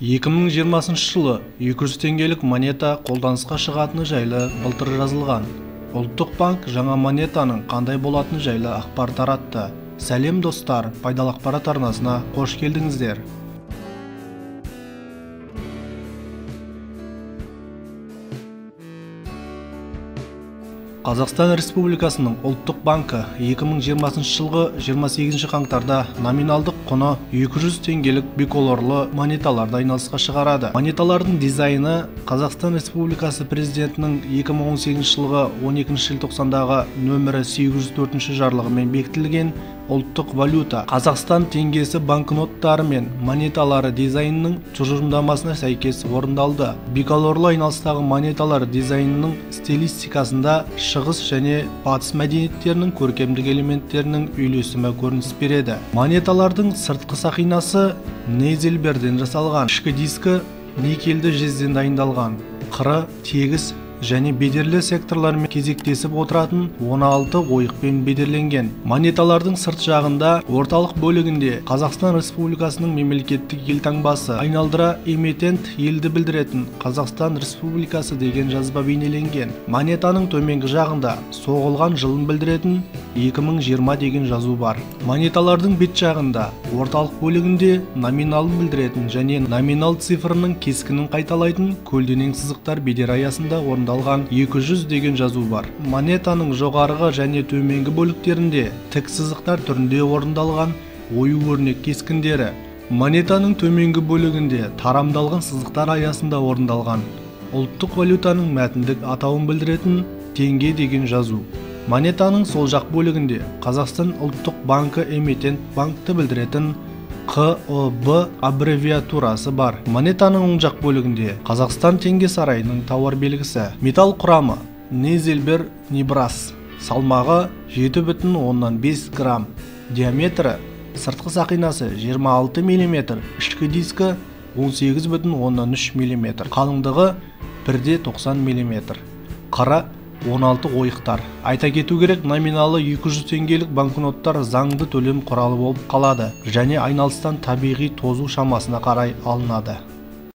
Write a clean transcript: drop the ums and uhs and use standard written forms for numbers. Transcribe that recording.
2020 жылы 200 теңгелік монета қолданысқа шығатыны жайлы былтыр жазылған. Ұлттық банк жаңа монетаның қандай болатыны жайлы ақпар таратты. Сәлем достар, пайдалы ақпарат арнасына қош келдіңіздер. Қазақстан Республикасының Ұлттық банкі 2020 жылғы 28 қаңтарда номиналдық құны 200 теңгелік биколорлы монеталарды айналысқа шығарады. Монеталардың дизайны Қазақстан Республикасы Президентінің 2018 жылғы 12 желтоқсандағы нөмірі 804 жарлығымен бекітілген ұлттық валюта Қазақстан теңгесі банкноттары мен монеталары дизайнының тұжырымдамасына сәйкес орындалды. Биколорлы айналыстағы монеталар дизайнының стилистикасында шығыс және батыс мәдениеттерінің көркемдік элементтерінің үйлесімі көрініс береді. Монеталардың сыртқы сақинасы нейзильберден жасалған, ішкі дискі никельді жезден дайындалған, қыры тегіс және бедерлі секторлармен кезектесіп отыратын 16 ойықпен бедерленген. Монеталардың сырт жағында орталық бөлігінде Қазақстан Республикасының мемлекеттік елтаңбасы, айналдыра эмитент елді білдіретін Қазақстан Республикасы деген жазба бейнеленген. Монетаның төменгі жағында соғылған жылын білдіретін 2020 деген жазу бар. Монеталардың бет жағында орталық бөлігінде номиналын білдіретін және номинал цифрының кескінін қайталайтын көлденең сызықтар бедер аясында орындалған 200 деген жазу бар. Монетаның жоғарғы және төменгі бөліктерінде тік сызықтар түрінде орындалған ою-өрнек кескіндері. Монетаның төменгі бөлігінде тарамдалған сызықтар аясында орындалған ұлттық валютаның мәтіндік атауын білдіретін теңге деген жазу. Монетаның сол жақ бөлігінде Қазақстан Ұлттық банкі эмитент банкті білдіретін ҚҰБ аббревиатурасы бар. Монетаның оң жақ бөлігінде Қазақстан теңге сарайының тауар белгісі. Металл құрамы нейзильбер нибрас, салмағы 7,5 грамм, диаметрі сыртқы сақинасы 26 мм, ішкі дискі 18,3 мм, қалыңдығы 1,90 мм, қыры 16 ойықтар. Айта кету керек, номиналы 200 теңгелік банкноттар заңды төлем құралы болып қалады және айналыстан табиғи тозу шамасына қарай алынады.